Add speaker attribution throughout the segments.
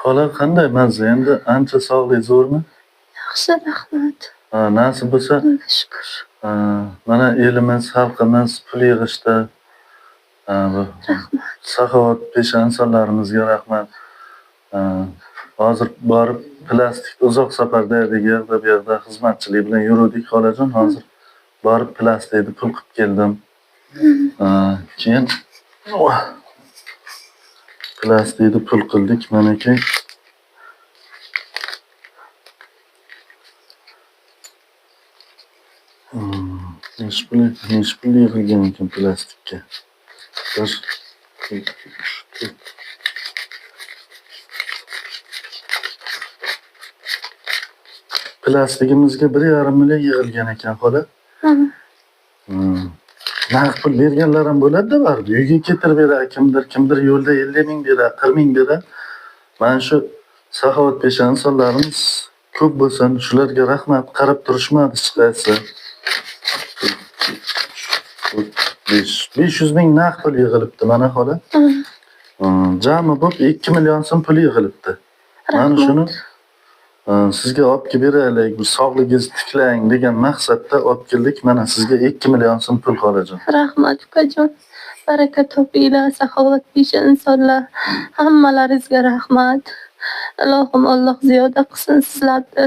Speaker 1: Xola, qanday mazza endi? Ancha sog'lik zo'rmi?
Speaker 2: Yaxshi, rahmat.
Speaker 1: Ha, nasib bo'lsa,
Speaker 2: Allohga shukur.
Speaker 1: ha, mana elimiz, xalqimiz pul yig'ishdi. Ha, bu
Speaker 2: Rahmat.
Speaker 1: saxovatpesha insonlarimizga rahmat. Ha, hozir borib plastik uzoq safarda edik, u yoqda bu yoqda xizmatchilik bilan yuruvdik xolajon. Hozir borib plastikni pul qilib keldim. Ha, keyin plastikni pul qildik manaki. Nechi pul yig'ilgan ekan plastikka? Bir, ikki, uch, to'rt. Plastigimizga 1,5 million yig'ilgan ekan xola. Naqd pul berganlar ham bo'ladi-da baribir. Uyga keltirib beradi kimdir, kimdir yo'lda 50 ming beradi, 40 ming beradi. Mana shu saxovatpesha insonlarimiz ko'p bo'lsin, shularga rahmat. Qarab turishmadi hech qaysi. 500 ming naqd pul yig'ilibdi mana xola. Jami bo'lib 2 million so'm pul yig'ilibdi. Mana shuni sizga olib kelib beraylik, bu sog'ligingizni tiklang degan maqsadda olib keldik. Mana sizga 2 million so'm pul xolajon.
Speaker 2: Rahmat ukajon. Baraka topinglar, saxovatpesha insonlar. Hammalaringizga rahmat. Ilohim Alloh ziyoda qilsin sizlarni.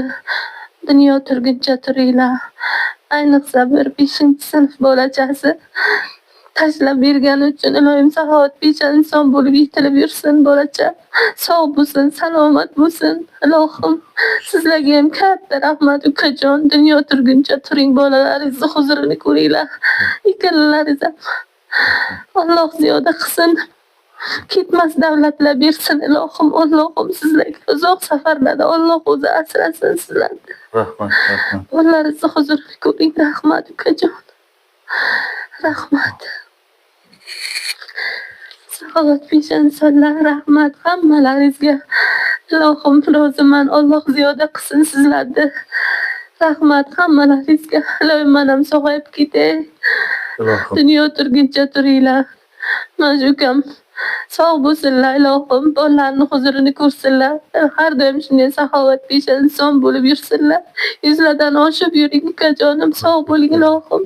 Speaker 2: Dunyo turguncha turinglar. Ayniqsa bir 5-sinf bolachasi tashlab bergani uchun ilohim saxovatpesha inson bo'lib yetilib yursin bolacha. Sog' bo'lsin, salomat bo'lsin. Ilohim sizlarga ham katta rahmat ukajon. Dunyo turguncha turing, bolalaringizni huzurini ko'ringlar. Ikkalalaringiz ham Alloh ziyoda qilsin. Ketmas davlatlar bersin ilohim. Allohim sizlarga uzoq safarlarda Alloh o'zi asrasin sizlarni.
Speaker 1: Rahmat, rahmat.
Speaker 2: Bolalaringizni huzurini ko'ring. Rahmat ukajon. Rahmat. Saxovatpesha insonlar, rahmat hammalaringizga. Ilohim roziman. Alloh ziyoda qilsin sizlarni. Rahmat hammalaringizga. Ilohim men ham sog'ayib ketay.
Speaker 1: Ilohim.
Speaker 2: Dunyo turguncha turinglar. Mana shu ukam sog' bo'lsinlar ilohim. Bolalarni huzurini ko'rsinlar. Har doim shunday saxovatpesha inson bo'lib yursinlar. Yuzlardan oshib yuring ukajonim. Sog' bo'ling ilohim.